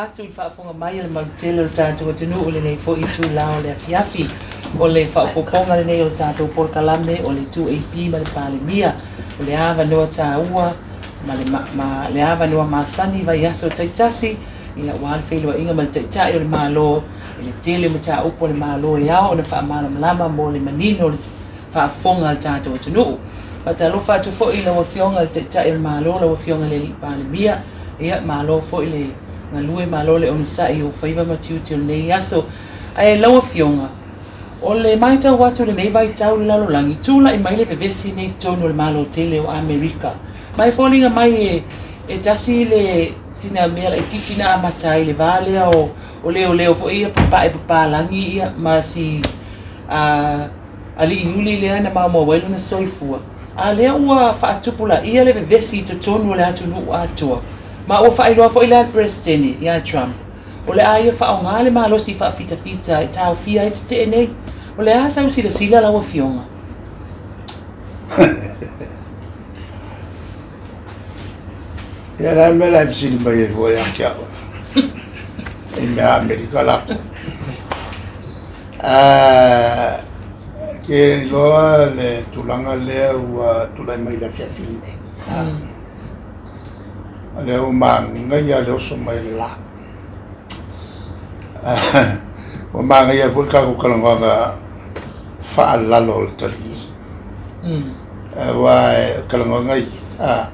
atu i le faafofoga mai a le malu tele o le tatou atunuu i lenei foi itula o le afiafi. O le faaopoopoga lenei o le tatou polokalame o le 2AP ma le Palemia. O le avanoa taua ma le, ma le avanoa masani vaiaso taitasi ia aua le feiloaiga ma le Taitai o le Malo i le tele o mataupu a le Malo e ao ona faamalamalama mo le manino o le faafofoga a le tatou atunuu. Faatalofa atu foi i lau Afioga i le Taitai o le Malo, lau Afioga i le Alii Palemia, ia malo foi le galue, malo le onosai i ou faiva ma tiute o lenei aso. Ae lau Afioga, o le matau atu i lenei vaitau i le lalolagi, tulai mai le vevesi nei i totonu o le Malo tele o Amerika. Ma e foliga mai e, e tasi le sina mea laitiiti na amata ai le va lea o, o leoleo foi ia papae papalagi ia ma si a alii uli lea na maumau ai lona soifua, a lea ua faatupulaia le vevesi i totonu o le atunuu atoa, ma ua faailoa foi la e le Peresetene ia Trump, o le a ia faaaoga le malosi faafitafita e taofia ai tetee nei. O le a sau silasila lau Afioga? Ia la mea la e fesili mai ai foi ia te au i mea Amerika lako. Ke iloa le tulaga lea ua tulai mai i le afiafi lenei. O lea ua manaia le oso mai o le la. Ua manaia foi le tatou talanoaga faalalo o le talii. Aua o talanoaga ia,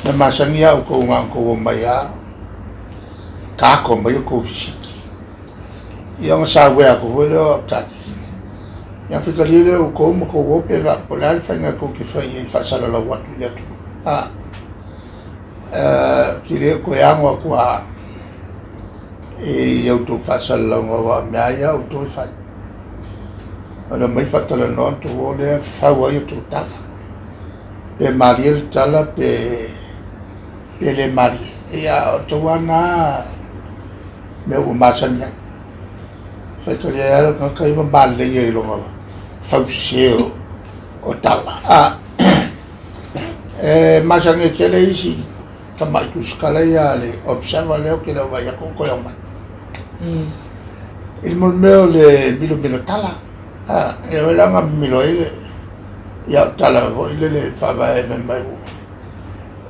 e masani lava outou na ona outou omai lava tato mai outou fesili. Ia ona saua atu foi lea o au tali. Ia ona faitalia lea o outou ma outou o pe o le a le faiga tou te fai ai e faasalalau atu i le atunuu. Ou te le o toe ano atu lava i a outou faasalalauga aua o mea lava ia a outou e fai. O le omai faatalanoa ona outou o lea fau ai a outou tala. Pe malie le tala pe le malie. Ia o outou lava na mea ua masani ai. Faitalia ai lava le tagata ia ma maleleia i lona fausese o tala. E masani ai tele isi tamai tusitala ia a le Observer lea ou te le o vaai atu o toe aumai. I le mea o le milomilo tala, e le la na mimilo ai le ia au tala foi lele faavae fai mai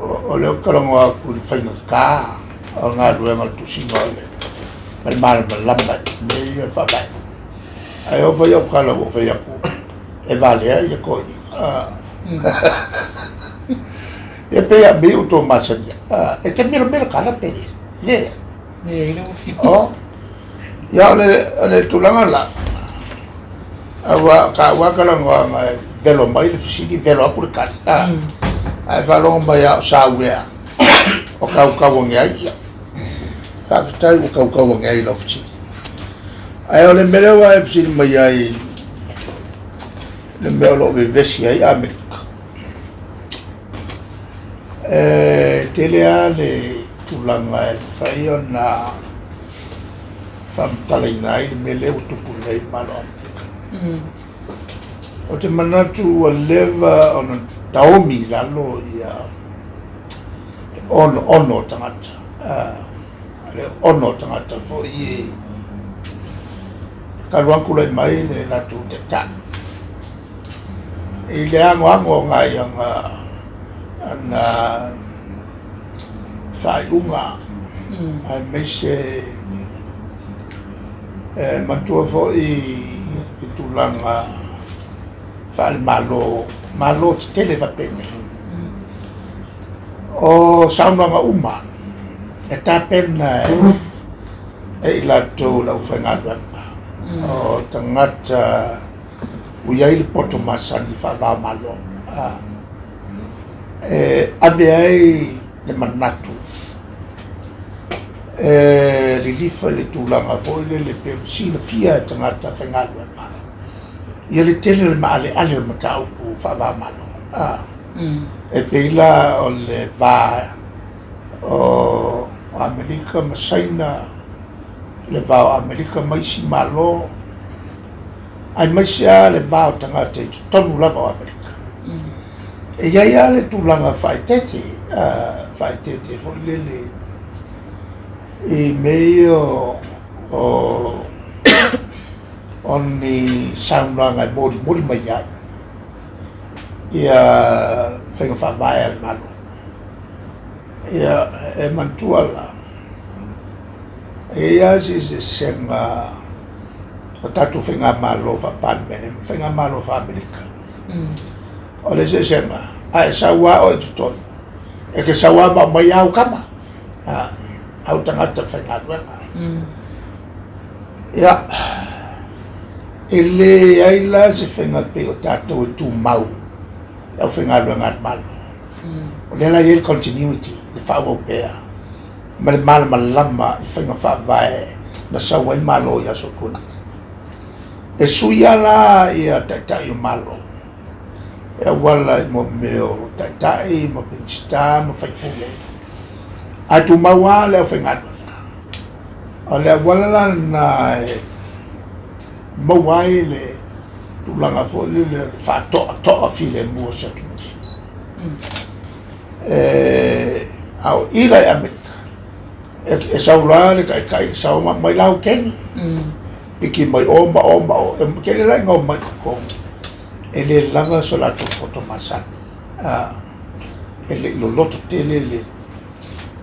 o lea ou te talanoa atu i le faigata o le galuega o le tusiga o le ma le malamalama i mea ia o le faavae. Ae oo foi au tala ua ou fai atu e valea ia toeaiina. Ia pei a mea ua outou masani ai. E te milomilo tala pe le? Le. Leai lau Afioga. Oh. Ia o le tulaga la, aua taua talanoaga e velo mai le fesili, velo atu le tali. Ae faalogo mai lava o sauea o tautau ane ai, ia. Faafetai ua tautau ane ai i lau fesili. Ae o le mea lea ua e fesili mai ai le mea o lo o vevesi ai Amerika. E tele lava le tulaga e mafai ona faamatalaina ai le mea lea ua tupu nei i le Malo o Amerika. Ou te manatu ua leva ona taomi i lalo ia le onoono o tagata, le ono o tagata foi e talu lava tulai mai le latou taitai i le anoano o nai ana faaiuga aemaise e manatua foi i tulaga faale-Malo, Malo tetele faapenei. O saunoaga uma e tapena e i latou le aufaigaluega, o tagata ua i ai le poto masani faava-o-Malo e ave ai le manatu e lilifa i le tulaga foi lele pei ona silafia e tagata faigaluega ia le tele o le maaleale o mataupu faava-o-Malo. E pei la o le va o Amerika ma Saina, le va o Amerika ma isi Malo, aemaise lava le va o tagata i totonu lava o Amerika. E i ai lava le tulaga faaeteete, faaeteete foi lele i mea ia o ni saunoaga e molimoli mai ai ia faiga faavae a le Malo. Ia, e manatua la, e i ai lava se eseesega o tatou faigamalo faa-Palemene ma faigamalo faa-Amerika. O le eseesega, a e sau lava oe i totonu, e te sau lava ma aumai au tama, au tagata faigaluega. Ia, e leai la se faiga pei o tatou e tumau le aufaigaluega a le Malo. O lea la e i ai le continuity, le faaauau pea ma le malamalama i faiga faavae na sau ai Malo i aso tuanai. E sui lava la ia Taitai o Malo e auala i mea o Taitai ma Minisita ma Faipule, ae tumau lava le aufaigaluega. O le auala la lena e maua ai le tulaga foi lele o le faatoatoa filemu o se atunuu. A o i la i Amerika, e sau loa le taitai e sau ma aumai lau keni, piki mai o ma o ma o. E tele la ina omai i totonu, e le lava so latou poto masani. E le i loloto tele le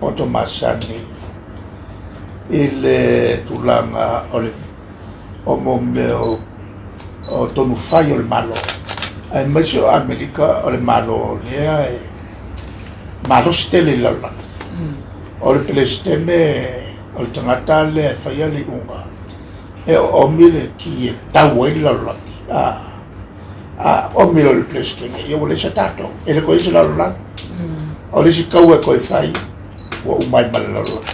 poto masani i le tulaga o le o mea o tonu fai o le Malo, aemaise o Amerika o le Malo lea e malosi tele i le lalolagi. O le Peresetene o le tagata lea e faia le iuga e oomi le ki e tau ai le lalolagi. A oomi loa le Peresetene, ia ua leai se tatou, e le toe i ai se lalolagi. O le isi taua e toe fai, ua uma ai ma le lalolagi.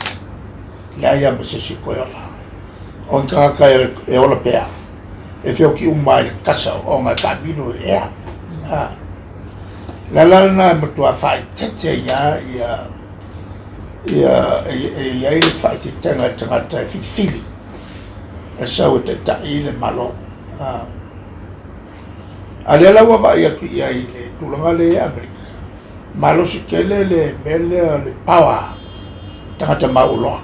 Leai lava ma se isi e toe ola. O ni tagata e ola pea, e feoti uma lava i le kasa ona e taamilo i le ea. O le ala lena e matua faaeteete ai lava ia, ia e i ai le faaeteetega i le tagata e filifili e sau e taitai le Malo. A o lea la ua vaai atu i ai i le tulaga lea i Amerika, malosi tele le mea lea o le power tagata mauoloa.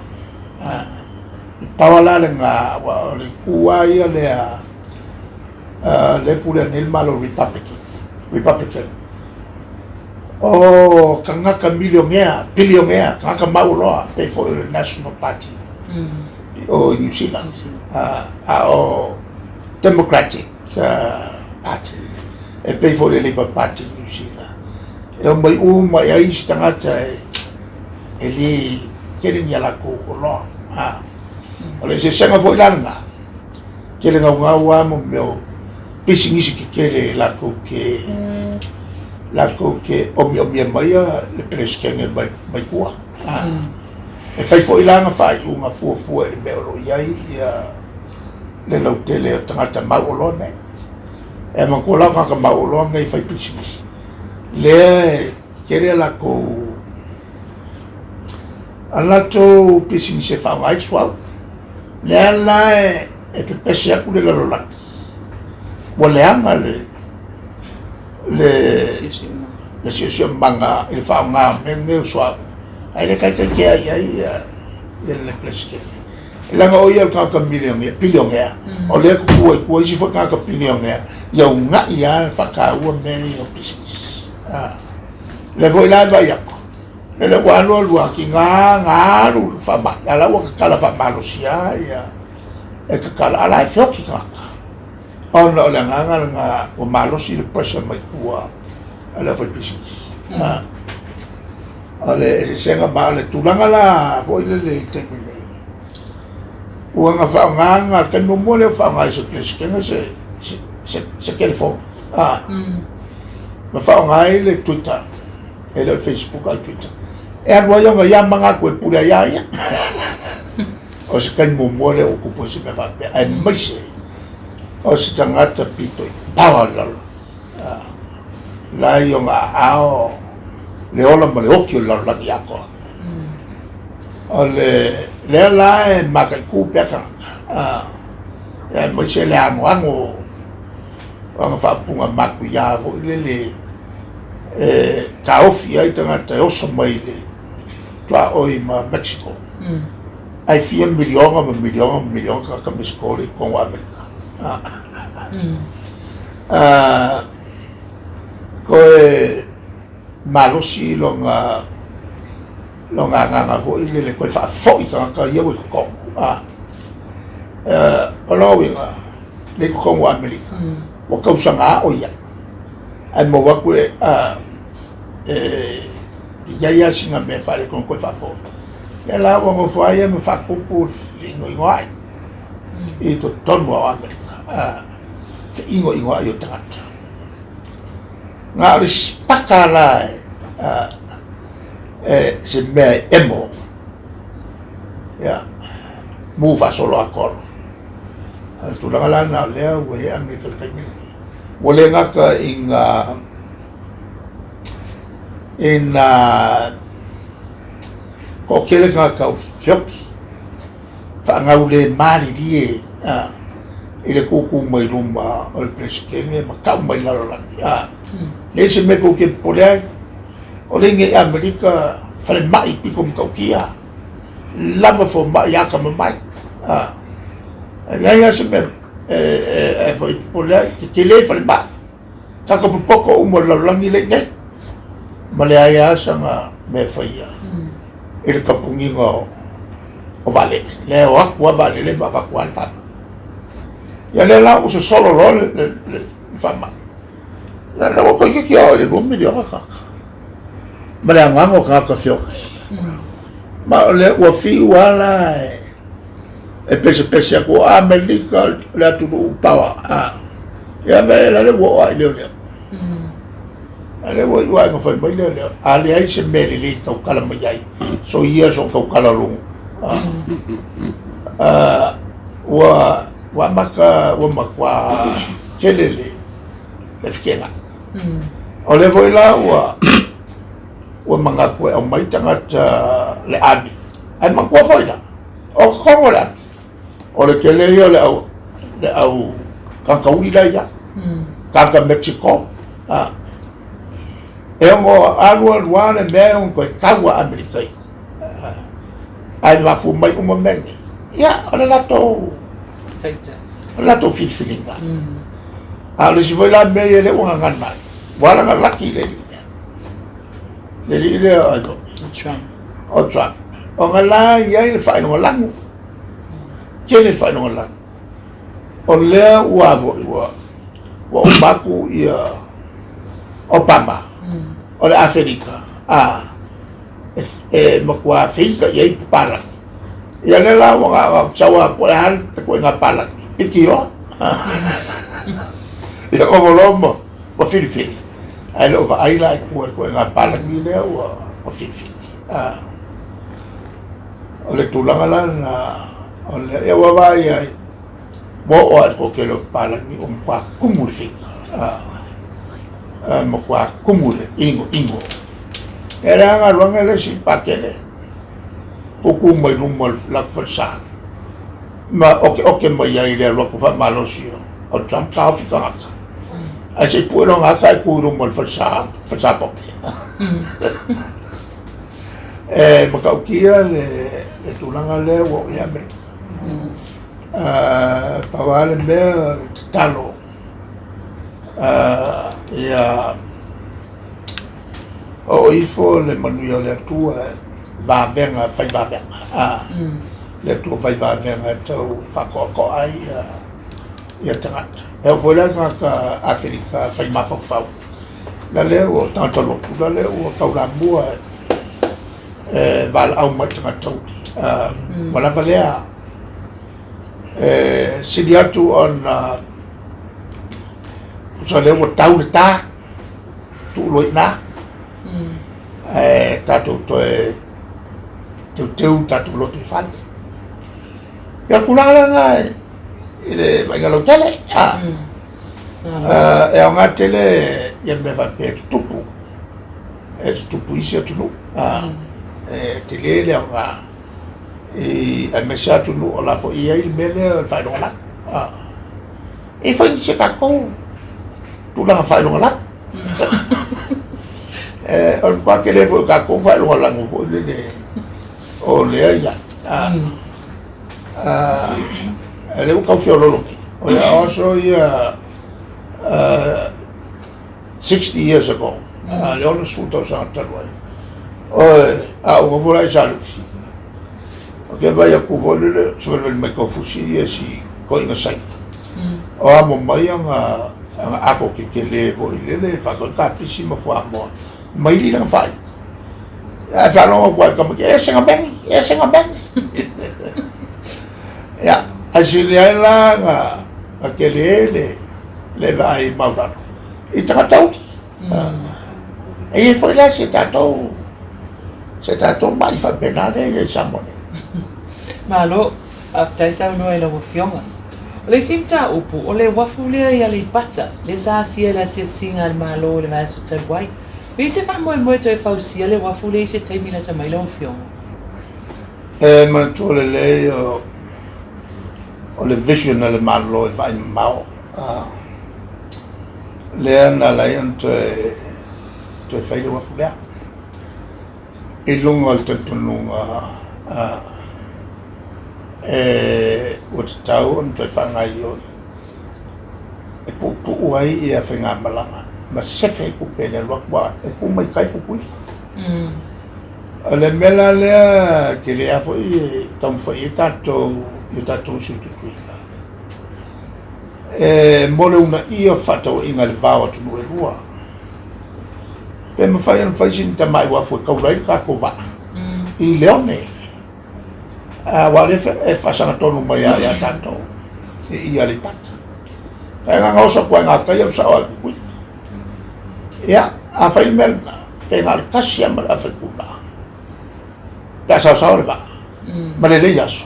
Le power la lena, aua o le itu lava ia lea lea e pulea nei le Malo Republican, Republican. O tagata milionea, bilionea, tagata mauoloa, pei foi o le National Party o New Zealand. A o Democratic Party, e pei foi o le Labour Party i New Zealand. E omai uma i ai isi tagata e le tele ni a latou oloa. O le eseesega foi la lena, tele naunau lava mo mea o pisinisi tetele latou te omiomia maia le Peresetene mai tua. E fai foi la ana faaiuga fuafua i le mea o lo o i ai le lautele o tagata mauoloa nei. E manatua la o tagata mauoloa nei e fai pisinisi, lea e tele a latou pisinisi e faaaoga ai le suauu. Lea la e pepese atu le lalolagi, ua leaga le siosiomaga i le faaaoga o mea nei o suauu, ae le taitaitea i ai le Peresetene. Leaga o ia o le tagata milionea, bilionea, o lea e tutu ai tua isi foi tagata bilionea, ia uunai lava le faataua mea ia o pisinisi. Lea foi la e vaai atu, lele ua alu alu lava, tiga na alu le faamai, a o la ua tatala faamalosi lava ia, e tatala, a o la e feoti tagata. Ona o le agaga lena ua malosi le pressure mai tua a le aufaipisinisi. O le eseesega ma o le tulaga la foi lele i le taimi nei, ua na faaaoga na, o le taimi muamua lea ua faaaoga ai e se Peresetene se telefoni, ma faaaoga ai le Twitter, e le o le Facebook a o le Twitter, e alu ai ona ia manatu e pule ai a ia. O se taimi muamua lea ua tupu ai se mea faapea, aemaise o se tagata pito i power le lalolagi. La e i ona aao le ola ma le oti o le lalolagi atoa. O le lea la e mataitu pea tagata, aemaise le anoano o ana faaupuga matuia foi lele e taofi ai tagata e oso mai i le tuaoi ma Mexico. Ae fia miliona ma miliona ma miliona tagata Mexico le i totonu o Amerika. Toe malosi lona lona agaga foi lele toe faafoi tagata ia ua i totonu. O lona uiga le i totonu o Amerika ua tausaga o i ai ae maua atu e i ai lava sina mea faaletonu toe faafoi. Ia la ua nofo ai ia ma faatupu feinoinoai i totonu o Amerika, feinoinoai o tagata. Na o le sipaka la e se mea e emo, ia, mu faasolo atoa. O le tulaga la lena o lea ua i ai Amerika i le taimi lenei. Ua le gata i ngā i nā toatele tagata o feoki faagau le malilie i le tūtū mai luma o le Peresetene ma tau mai le lalolagi. Leai se mea tou te popole ai, o le i Amerika falemai pito matautia, lava fomai atamamai. E leai lava se mea e foi popole ai, tetele falemai. Tagata popoto uma o le lalolagi lea i inei, ma leai lava sana mea e faia i le tapuniga o vaalele. Lea e o atu lava vaalele ma avatu lava le faamai. Ia lea la ua sosolo loa le faamai. Ia lea ua toeitiiti oo i le 2 miliona tagata. Ma le agaga o tagata feoai. Ma o lea ua fiu lava la e pesepese atu o Amerika le atunuu paoa. Ia me la le ua oo ai leo leo. A lea ua iu ai fai mai leo leo. A leai se mea lelei tautala mai ai. So ia so tautala logo. Ua ua amata ua matua tele le le feteenai. O lea foi la ua ua manatu e aumai tagata le army. Ae manatua foi la, o totonu o le army, o le tele ia o le au le au tagata uli la ia, tagata Mexico. E ono alu alu lava le mea e ono toe tau a Amerika ia. Ae mafua mai uma mea nei. Ia, o le latou o le latou filifiliga. A o le isi foi la mea ia lea ua gagana ai, ua ala ona laki le alii lea. Le alii lea o ai foi? Trump. O Trump. Ona la e i ai le faailogalanu. Tele le faailogalanu. O lea ua foi ua ua uma atu ia Obama o le Aferika a e matua feita i ai papalagi. Ia lea la ua sau lava po o le a le ituaiga palagi, piki loa. Ia ova loa ma ma filifili, ae le o vaai la i tua i le ituaiga palagi lea ua filifili. O le tulaga la lena o lea, ia ua vaai ai, ua oo lava i le toatele o papalagi ua matua tumu le feita, matua tumu le inoino. Ia le galuega le isi patele, tutu mai luma o le latou falesa ma oteote mai ai i le alu atu faamalosi o Trump taofi tagata. Ae se i pue lona ata ae tu i luma o le falesa, falesa pope. E matautia le tulaga lea ua oo i Amerika. Pau lava le mea o le tatalo ia oo ifo le manuia o le Atua vavega fai vavega le Atua fai vavega e tau faatoatoa ai ia tagata. E oo foi la i tagata Aferika fai mafaufau, la lea ua tagata lotu, la lea ua taulamua e valaau mai i tagata uli. Ua lava lea e sili atu ona tusa lea ua tau le ta, tuu loa i ina, ae tatou toe teuteu tatou loto i fale. Ia o le tulaga la lena i le vaaiga lautele, e aoga tele ia mea faapea e tutupu, e tutupu i isi atunuu, e tele le aoga aemaise atunuu o la foi e i ai le mea lea o le faailogalanu. E fai se tatou tulaga faailogalanu. O le matua tele foi o tatou faailogalanu foi lele o lea i ai. Lea ua tau feololo nei. O ia o aso ia 60 years ago, le 60 tausaga talu ai, a ou nofo la i Salufi, ou te vaai atu foi lele, savalivali mai taufusi ia si toeaina Saina. O amo mai ana ato tetele foi lele e faatau ai kapisi ma fuamoa ma ili lana faaiu. Ae faalogo atu lava i tamaiti, ese na meni, ese na meni. Ia, ae sili ai la na tele le vaai maualalo i tagata uli. E i ai foi la se tatou mai faapena lea i ai i Samoa nei. Malo, faafetai saunoa i lau Afioga. O le isi mataupu, o le uafu lea i Aleipata, lea sa asia i le asiasiga a le Malo i le vaiaso talu ai. E i ai se faamoemoe toe fausia le uafu lea i se taimi lata mai lau Afioga? E manatua lelei o le vision a le Malo i vaai mamao lea na ala ai ona toe fai le uafu lea i luga o le talitonuga ua tatau ona toe faagaoioi e puupuu ai ia faigamalaga ma sefe ai tupe i le alu atu aua e tu mai tai Tutuila. O le mea la lea tele lava foi e taumafai i ai tatou i o tatou uso i Tutuila e mo le uunaia o fefaatauaiga i le va o atunuu e lua. Pe mafai ona fai sina tamai uafu e taula ai le tatou vaa i Leone. Aua o lea e faasagatonu mai lava ia tatou i Aleipata. Ae na ona oso atu lava i gatai alu sao lava i Tutuila. Ia, a fai le mea lena, pe na o le tasi lava ma le afa itula, pe a saosao le vaa, ma lelei aso,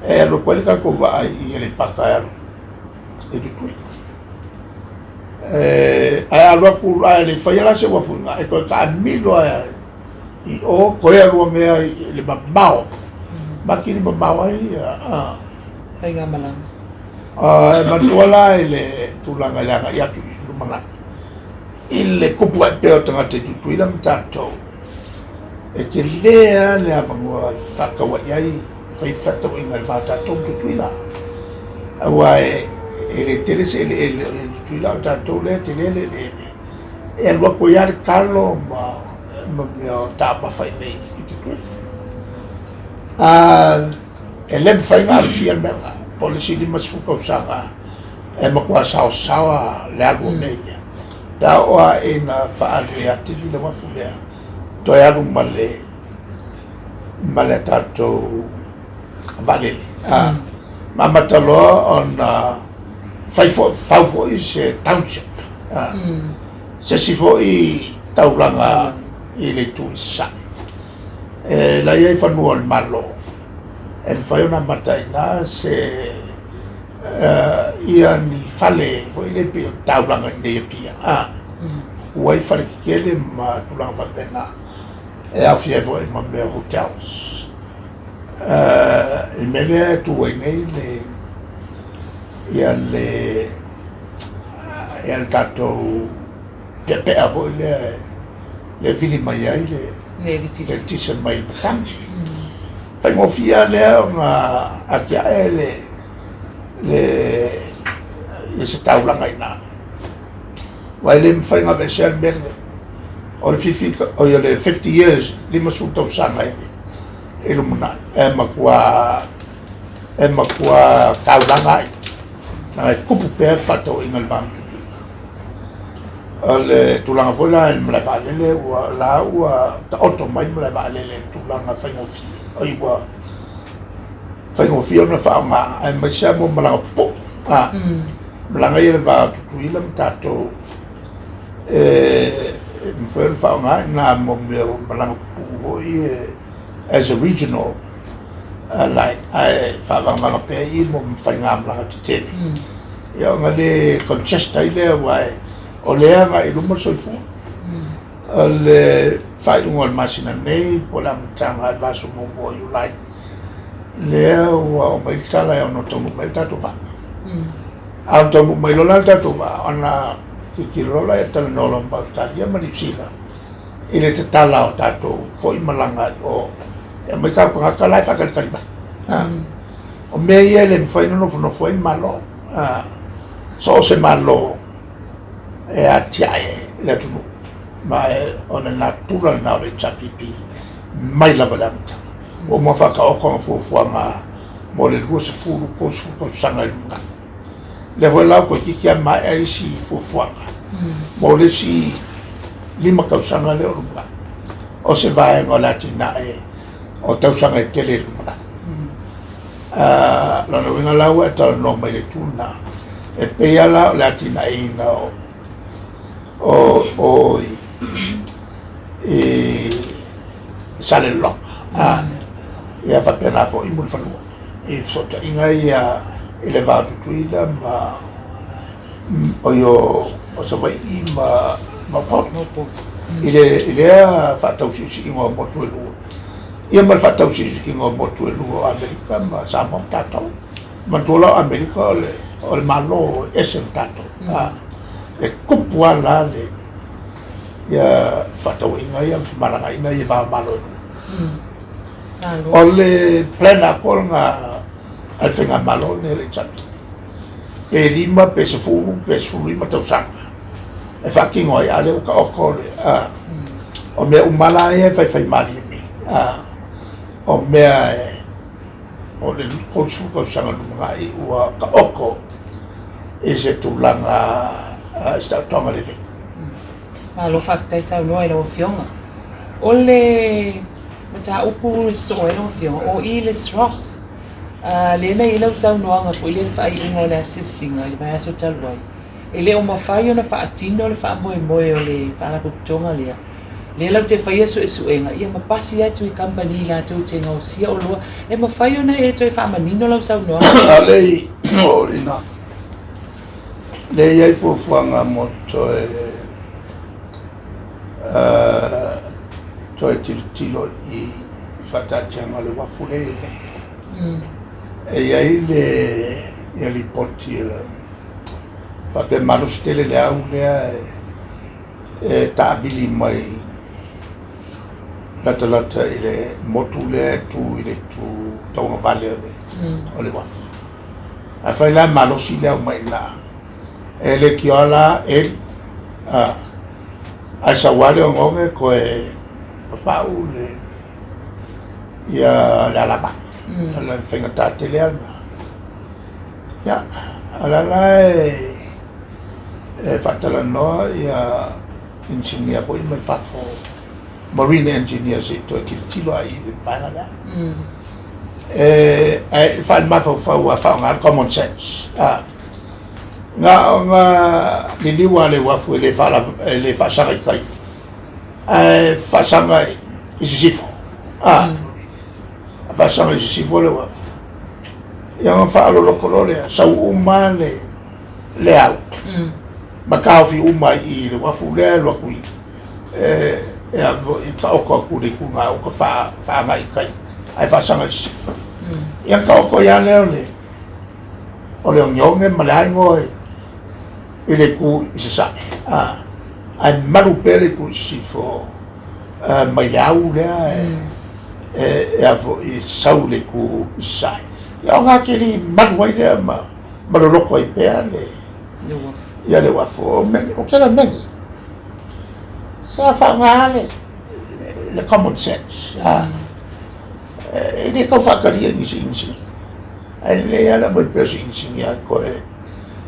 e alu atu ai le tatou vaa i Aleipata e alu i Tutuila. Ae a alu atu, a le faia la se uafu i ina, e toe taamilo lava i o toe alu ane ai i le mamao, makini mamao ai faigamalaga. E manatua la i le tulaga i le agai atu i lumanai i le tupu ae pea o tagata i Tutuila ma tatou, e tele lava le avanoa e fefaatauai ai, fai fefaatauaiga i le va o tatou ma Tutuila. Aua e le tele se eleele o i ai i Tutuila, a o tatou lea e tele le eleele e alu atu ai lava le talo ma mea o taumafa i inei i Tutuila. E le mafai ona alofia le mea lena, po o le isi 50 tausaga e matua saosaoa le alu o mea ia. Pe a oo lava ina faalelei atili le uafu lea, toe alu ma le tatou vaalele, ma amata loa ona fai foi, fau foi se township, se isi foi taulaga i le itu i sasae. E la e i ai fanua o le Malo e mafai ona amata i ina se ia ni fale foi lea pei o le taulaga i inei i Apia, ua i ai fale tetele ma tulaga faapena e aofia ai foi ma mea o hotels. I le mea lea e tu ai nei le ia le ia le tatou peapea foi lea e vili mai ai le eletise mai le matagi. Faigofie lava lea ona atiae le ia se taulaga i ina. Aua e le mafai ona aveesea le mea lenei. O le 50 years, 50 tausaga i lumanai e matua taulaga ai, leaga e tupu pea fefaatauaiga i le va ma Tutuila. O le tulaga foi la i le malae vaalele ua la ua taoto mai le malae vaalele i le tulaga faigofie, oi ua faigofie ona faaaoga aemaise lava mo malaga pupuu. Malaga ia i le va o Tutuila ma tatou e mafai ona faaaoga i ina mo mea o malaga pupuu foi ia as a regional line ae faavagavaga pea i i mo faigamalaga tetele. Ia ona le congest ai lea aua o lea e agai i luma le soifua. O le faaiuga o le masina nei po o le amataga i le vaiaso muamua o Iulai, lea ua oo mai le tala e ono taunuu mai le tatou vaa. A ono taunuu mai loa la le tatou vaa, ona tilotilo loa lea talanoa loa ma Ausetalia ma Niu Sila. i le tatala o tatou foi malaga i o e aumai tatou tagata la e faatalitali mai. O mea ia e le mafai ona nofonofo ai le Malo. So o se Malo e atiae le atunuu, ma o le natura lena o le HRPP mai lava i le amataga. Ua uma ona faataoto ana fuafuaga mo le 20, 30 tausaga i le lumanai. Lea foi la ua toeitiiti lava maea isi fuafuaga mo le isi 5 tausaga lea o lumanai. O se vaega o le atinae o tausaga e tele i le lumanai. Lona uiga la ua e talanoa mai i le itu lena, e pei lava la o le atinaeina o i Salelologa, ia faapena foi Mulifanua i fesootaiga ia i le va o Tutuila ma o Savaii ma Upolu i lea faatausiusiiga o motu e lua, ia ma le faatausiusiiga o motu e lua o Amerika ma Samoa ma tatou. Manatua la o Amerika o le Malo e ese ma tatou. E tupu lava la le ia fefaatauaiga ia ma femalagaaiga ia i va o Malo e lua. O le plan atoa lena a le Faigamalo lenei a le HRPP, pe 5 pe 10 pe 15 tausaga e faatino ai, a o lea ua taoto le, o mea uma la ia e faifaimalie nei, o mea e o le 30 tausaga lumanai ua taoto i se tulaga i se taotoga lelei. Malo faafetai saunoa i lau Afioga. O le mataupu e sosoo ai lau Afioga, o i le SROS, lea na i ai lau saunoaga foi lea i le faaiuga o le asiasiga i le vaiaso talu ai, e le o mafai ona faatino le faamoemoe o le Faalapotopotoga lea, lea latou te faia suesuega ia ma pasi atu i kamupani latou te gaosia oloa. E mafai ona e toe faamanino lau saunoaga? Aole i o ina lea e i ai fuafuaga mo toe toe tilotilo i faataatiaga o le uafu lea e i ai. E i ai le lipoti faapea e malosi tele le au lea e taavili mai latalata i le motu lea e tu i le itu tauagavale o le uafu. Afai la e malosi le au mai i ina, e leitioa la eli, ae sau lava le ogeoge toe papau le ia le alavaa. O le faigata tele lava lena. Ia, o la la e faatalanoa ia inisinia foi mai fafo, marine engineers se i toe tilotilo lava i le vaega lea. Ae faale-mafaufau lava faaaoga le common sense. Na ona liliu lava o le uafu e le faasaga i tai, ae faasaga i sisifo. Faasaga i sisifo le uafu. Ia ona faaloloko loa lea, sau uma lava le au ma taofi uma i le uafu lea e alu atu i e taoto atu i le itu gauta faaagai i tai ae faasaga i sisifo. Ia ona taoto ai lava lea o le ogeoge ma le aigo i le itu i sasae, ae malu pea le itu i sisifo mai le au lea e sau i le itu i sasae. Ia ona atili malu ai lea ma loloto ai pea le ia le uafu. O kela mea nei, sa faaaoga lava le common sense, e le tau faatalia i nisi inisinia. Ae lelei lava le aumai pea o se inisinia toe,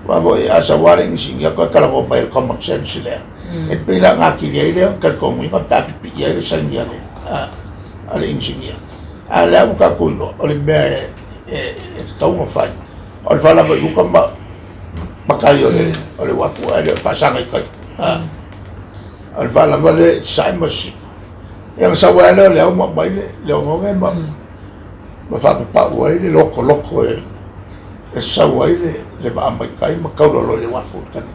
aua foi a sau lava le inisinia toe talanoa mai i le common sense lea, e pei la ona atili ai lea ona talitonuina pe a pipii ai le saini a le inisinia. A o lea ua tatou iloa, o le mea e tatau ona fai, o le faalava i uta ma tai o le uafu ae le o le faasaga i tai. O le faalava lea i sasae ma sisifo. Ia ona sau ai lava lea o le au ma aumai le ogeoge ma faapapau ai le lotoloto e sau ai le vaa mai tai ma taula loa i le uafu i le taimi.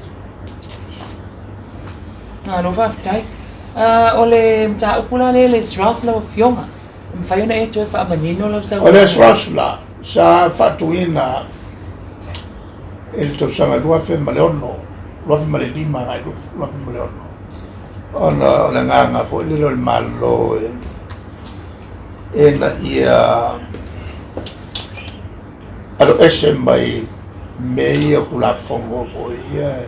Malo faafetai. O le mataupu la lea i le SROS lau Afioga, e mafai ona e toe faamanino lau saunoaga? O le SROS la, sa faatuina i le tausaga 2006, 2005 agai i le 2006. Ona o le agaga foi lele o le Malo ina ia aloese mai mea ia o Tulafono foi ia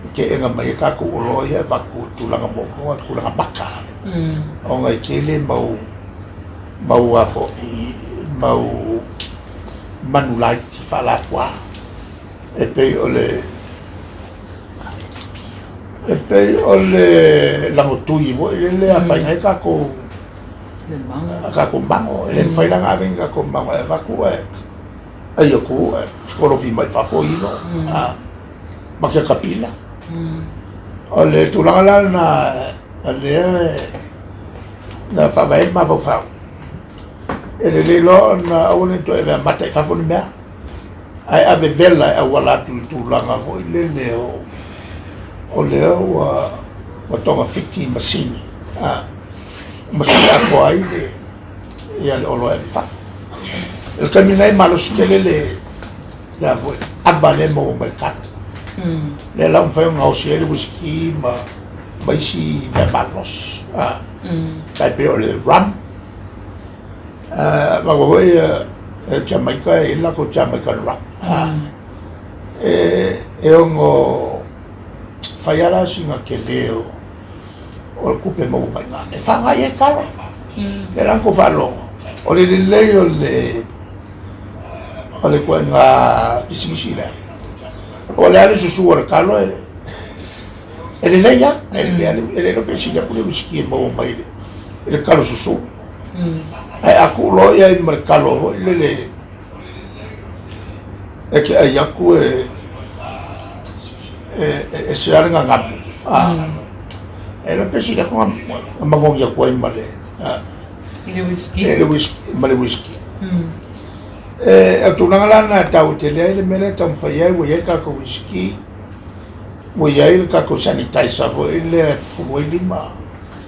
e teena mai ai tatou oloa ia e avatu i tulaga muamua, tulaga maka, ona e tele mau mau a foi mau manu laiti faalafua e pei o le e pei o le lagotui foi lele e afaina ai tatou a tatou mago. E le mafai la ona ave ni tatou mago e avatu ae ai atu ae fetolofi mai fafo ilo ma kiakapila. O le tulaga la lena lea na faavae ai le mafaufau, e lelei loa ona aua ne i toe ave amata i fafo ni mea, ae ave vela e auala atu i tulaga foi lele o lea ua togafiti masini, masini atoa ai le ia le oloa e ave i fafo. I le taimi nei e malosi tele le a foi ava lea e maua mai le kalo. Lea la ua mafai ona gaosi ai le uisiki ma isi mea malosi, tai pei o le rum. Maua foi Jamaika e i ai le latou Jamaican rum. E ono fai lava la sina tele o le tupe maua mai i ina e faaaoga i ai talo. Lea la na tou faalogo, o le lelei o le ituaiga pisinisi lea, o le a le susu o le talo e lelei lava, e le iloa pe sili atu le uisiki e maua mai i le talo susu. Ae a tuu loa i ai ma le talo foi lele e te ai atu e ese lava le gagapu, e iloa pe sili atu ona manogi atu ai ma le uisiki. O le tulaga la lena e taua tele ai le mea lea e taumafai ai, ua i ai le tatou uisiki, ua i ai le tatou sanitizer foi lea e fufulu ai lima,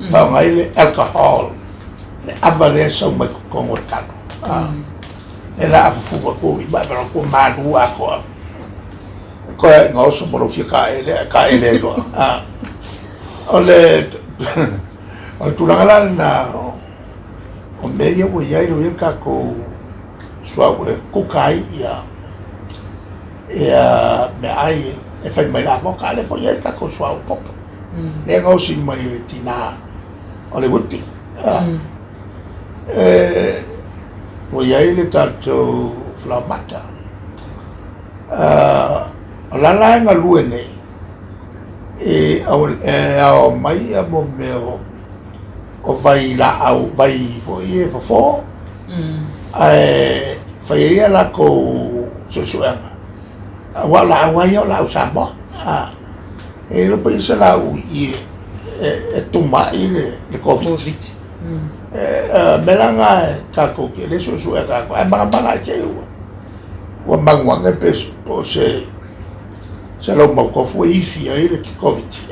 faaaoga ai le alcohol, le ava lea e sau mai totonu o le talo. Lea la a fufulu atu ou lima, e ua malu atoa. Toe ina oso ma lou fia taele, ae taele ai loa. O le tulaga la lena o mea ia ua i ai, ua i ai le tatou suauu e kuka ai ia meaai e fai mai le amoka, a o lea foi e i ai le tatou suauu popo, lea e gaosi mai e tina o le uti. Ua i ai le tatou falaoamata. O la la e galue nei e ao mai ia mo mea o vailaau, vai foi e fofo, ae fai ai a latou suesuega, aua o laau lava ia o laau Samoa. E le iloa pe i ai se laau i i e tumai le Koviti. O mea la na tatou te le suesue a tatou, ae magamana i te i ua magu ane pe o se 100 mautofu e ifi ai le Koviti.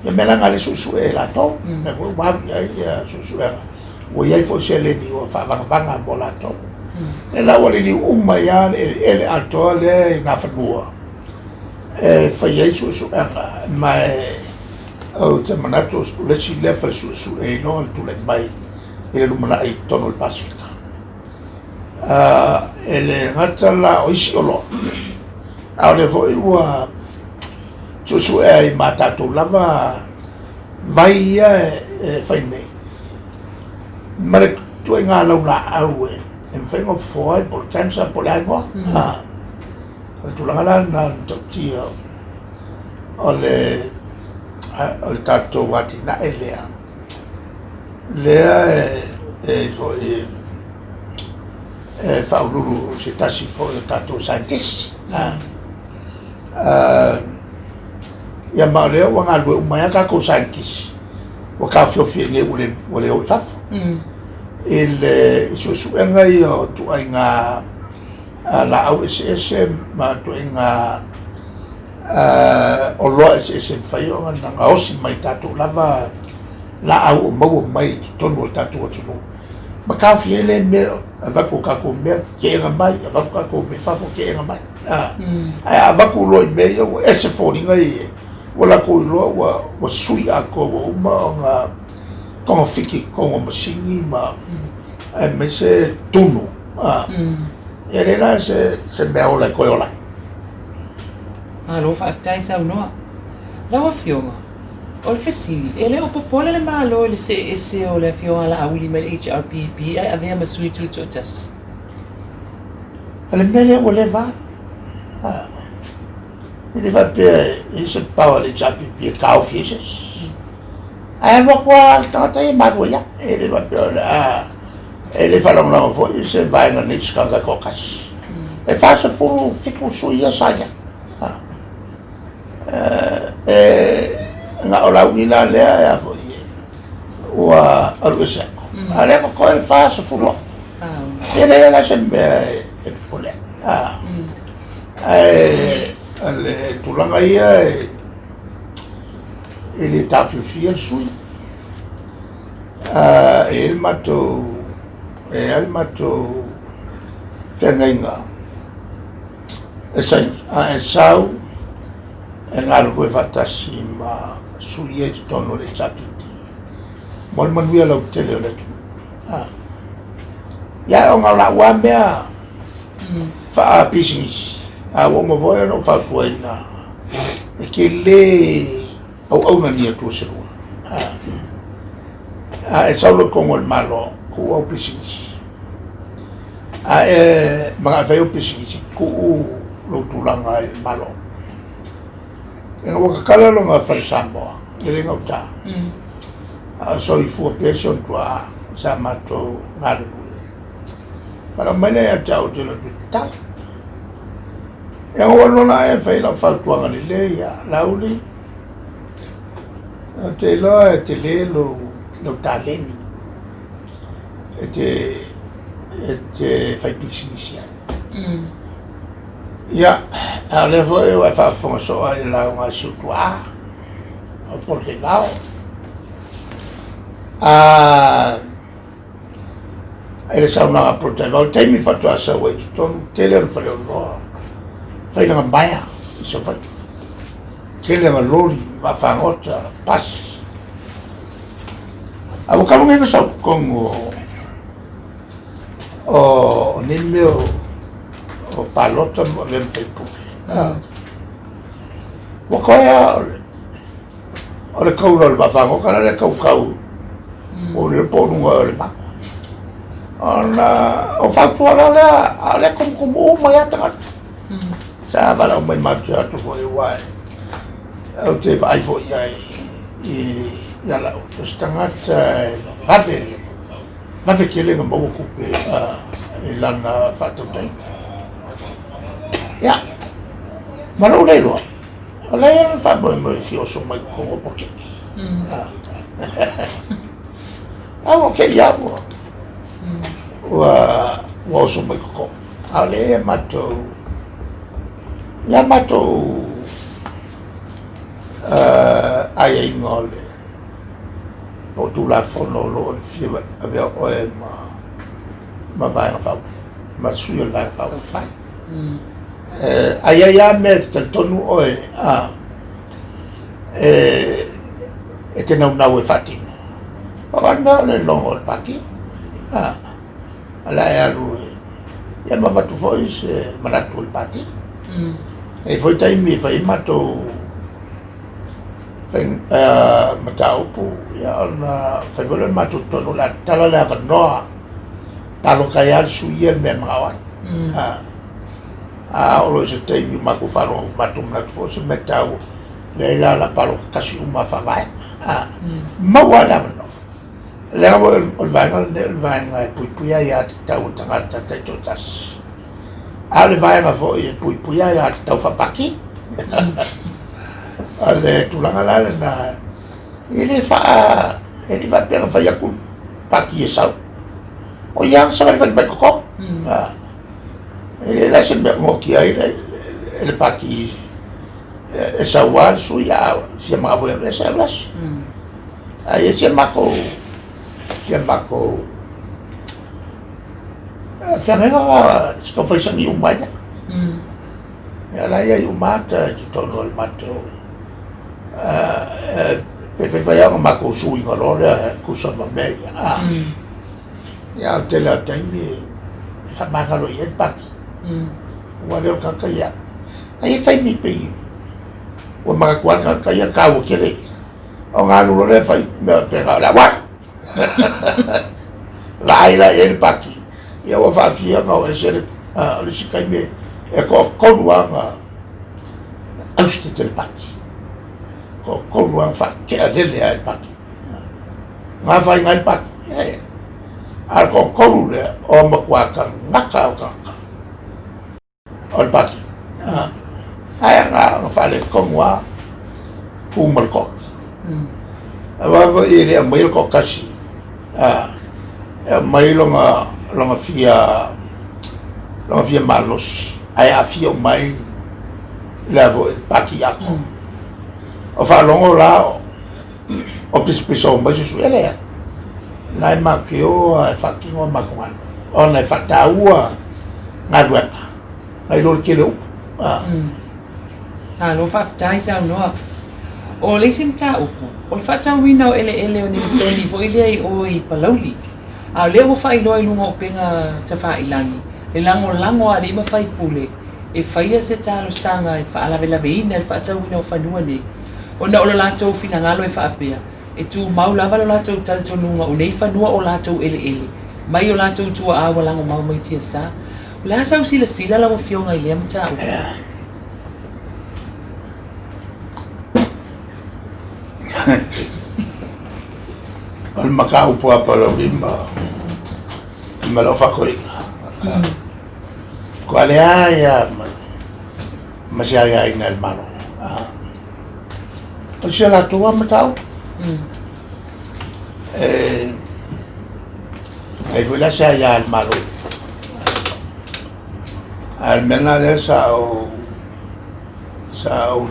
Ia mea la na le suesue e latou, mea foi ua alu i ai suesuega, ua i ai foi seleni ua faavagavaga mo latou. Lea la ua liliu uma ai lava le eleele atoa lea i Nafanua e fai ai suesuega, ma ou te manatu o le isi lea fale suesue e iloa le tulai mai i le lumanai i totonu o le Pasefika. E le gata la o isi oloa, a o lea foi ua suesue ai ma tatou lava vai ia e fai nei, ma le ituaiga laulaau e mafai ona fofoa ai po o le cancer po o le a igoa. O le tulaga la lena o le matautia o le tatou atinae lea, lea e foi e faauluulu se tasi foi o tatou scientist. Ia ma o lea ua galulue uma ai lava tatou scientist ua taofiofi ai nei ua le o i fafo i le suesuega ia o ituaiga laau eseese ma ituaiga oloa eseese e mafai ona gaosi mai tatou lava laau o maua mai i totonu o le tatou atunuu ma taofia ai lea mea avatu o tatou mea teena mai, avatu tatou mea i fafo teena mai. Ae a avatu loa i mea ia ua ese foliga ia Ua latou iloa ua ua sui atoa ua uma ona togafiti i totonu o masini ma aemaise tunu a. E leai la se se mea ola e toe ola ai. Malo faafetai saunoa. Lau Afioga, o le fesili, e le o popole le Malo i le see ese o le Afioga a Laauli mai le HRPP ae avea ma sui tutoatasi? O le mea lea ua leva a. E le faapea e i ai se power a le HRPP e taofi ai se isi. Ae alu atu lava le tagata ia e malu ai lava. E le faapea o le a, e le faalagolago foi se vaega nei i se tagata e toatasi. E 47 sui ia sa i ai. E na o Laauli la lea e a foi ua alu ese atu. A o lea e totoe le 40. E leai la se mea e popole ai. Ae o le tulaga ia e le taofiofia le sui. E i ai le matou, e i ai le matou feagaiga e saini, a e sau e galulue faatasi ma sui ia i totonu o le HRPP mo le manuia lautele o le atunuu. Ia ona o lau lava mea faapisinisi, a ua uma foi ona ou fautuaina e te le auauna ni Atua se lua. A e sau loa i totonu o le Malo, tuu au pisinisi. A e manao e fai au pisinisi, tuu lou tulaga i le Malo. Ina ua tatala lona fale Samoa, e le gauta, a o soifua pea si ona tuaa sa matou galulue. Valaau mai lea ia te au ou te alu atu e tatala. Ia ua alu loa e fai lau fautuaga lelei ia Laauli, ou te iloa e tele lou taleni e te faipisinisi ai. Ia, a o lea foi ua e faafofoga soo lava i le lauga a si ou tuaa, o Polataivao. I le saunoaga a Polataivao, i le taimi faatoa sau ai i totonu, tele ona faleoloa, fai lana maea i Savaii, tele ana loli, vaafagota, pasi. A ua talu nei ona sau i totonu o nei mea o palota ma avea ma faipule, ua toe lava o le taula o le vaafagota la e tautau po o po o luga o le mago. Ona o fautua loa lea, a o lea e tumutumu uma ai lava tagata. Sa valaau mai matou te o atu foi aua ou te vaai foi i ai ia Laauli, o se tagata e vave vave tele ona maua tupe i lana faatautaiga. Ia, ma lou le iloa, o la e i ai lona faamoemoe e fia oso mai i totonu o polokiki. A ua te i lava ua ua oso mai i totonu. A o lea e matou, ia matou aiaiga o le po o Tulafono o lo o fia avea oe ma Vaega Faaupufai, ma sui o le Vaega Faaupufai. A i ai lava mea e te talitonu oe e te naunau e faatino, pau lava le mea o le logo o le Pati, o le a e alu e, ma avatu foi se manatu o le Pati. E i ai foi taimi e fai ai matou mataupu, ia ona fai foi lea o le matou tonu o le a tatala le avanoa, palota ai lava le sui ia i le mea e manao ai. A oo loa i se taimi ua matou faalogo atu, matou manatu foi o se mea taua, leai la o le a palota tasi uma lava faavae. Maua lava le avanoa. Leaga foi o le vaega lenei o le vaega e puipuia aiatatau a tagata taitoatasi. A o le vaega foi e puipuia aiatatau faapaki. O le tulaga la lena, e le faa, e le faapea na fai atu paki e sau. O ia na savalivali mai i totonu. E leai la se mea o noatia ai le paki e sau lava le sui a fia manao foi e alu ese, alu ese. Ae i ai si a matou, si a matou feagaiga se tau faisagi uma ai. Ia la e i ai uma ata i totonu o le matou Pe faifai lava ona matou suiga loa lea e tusa ma mea ia, a. Ia a o le tele lava o taimi e faamagalo i ai le pati. Aua lea o le tagata ia, ae i ai taimi pei ua manatu lava le tagata ia e taua tele ia, ona alu loa lea e fai mea faapena o le a ou alu. Vaai la i ai le pati, ia ua faafia ona o ese le, o le isi taimi e toatolu lava na ousted e le pati. Toatolu lava na faatea lele lava e le pati. Na afaina ai le pati. A o le toatolu lea, o matua tagata o tagata o le pati. Ae na faaletonu lava, tu ma le toa. Aua foi e le aumaia le toatasi, e aumai lona fia malosi, ae aafia uma ai le foi pati atoa. O faalogo la o pisapisao mai se sui, e leai. La e matou te o lava e faatino a matou galuega, ona e faataua galuega nai lo le tele o upu. Malo faafetai saunoa. O le isi mataupu, o le faatauina o eleele o Nelisoni foi lea i o i Palauli. A o lea ua faailoa i luga o upega tafailagi le lagolago a alii ma faipule e faia se talosaga e faalavelaveina le faatauina o fanua nei, ona o lo latou finagalo e faapea, e tumau lava lo latou talitonuga o nei fanua o latou eleele, mai o latou tuaa ua lagomau mai tiasa. O le a sau silasila lau Afioga i lea mataupu? O le mataupu a Palauli ma lau faatoeaina, matua leai lava ma se aiaiga e le Malo. O si a latou lava mataupu. E leai foi la se aia a le Malo. A o le mea lena lea sa ou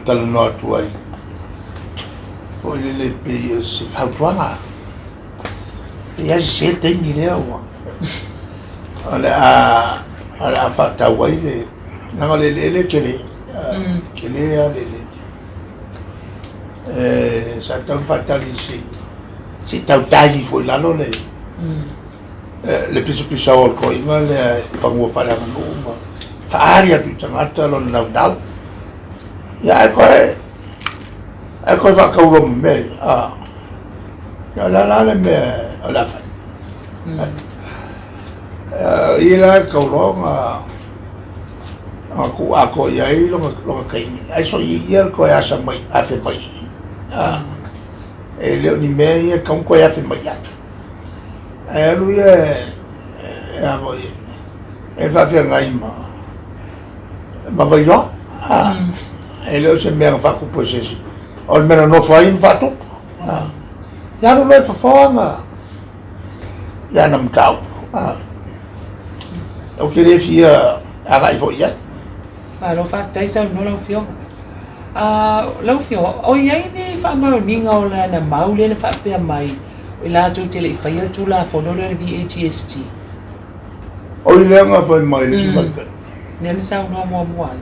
talanoa atu ai foi lele pei o se fautuaga. E i ai se taimi lea ua o le a faatau ai le leaga o le eleele e tele, tele lava le eleele. Sa tatau ona faatali se i tautai ifo i lalo le pisapisao o le toeaina lea i fanua faaleaganuu ma faaali atu i tagata lona naunau. Ia ae toe faatau loa ma mea ia. Ia o le a la le mea o le a fai? O i la e tatau loa ona tuu atoa i ai lona taimi, ae soia ia le toe asa mai, afe mai i i. E le o ni mea ia e tatau ona toe afe mai ai. Ae alu ia e a foi, e faafeagai ma Vailoa. E le o se mea na faatupu e se isi, o le mea na nofo ai ma faatupu. Ia alu loa e fofoa ana mataupu. Ou te le fia agai foi i ai. Malo faafetai saunoa lau Afioga. Lau Afioga, o i ai ni faamaoniga o lana mau lea na faapea mai i latou te le i faia le Tulafono lea o le VAGST? O i lea na fai mai le isi vaitaimi. Lea na saunoa muamua ai.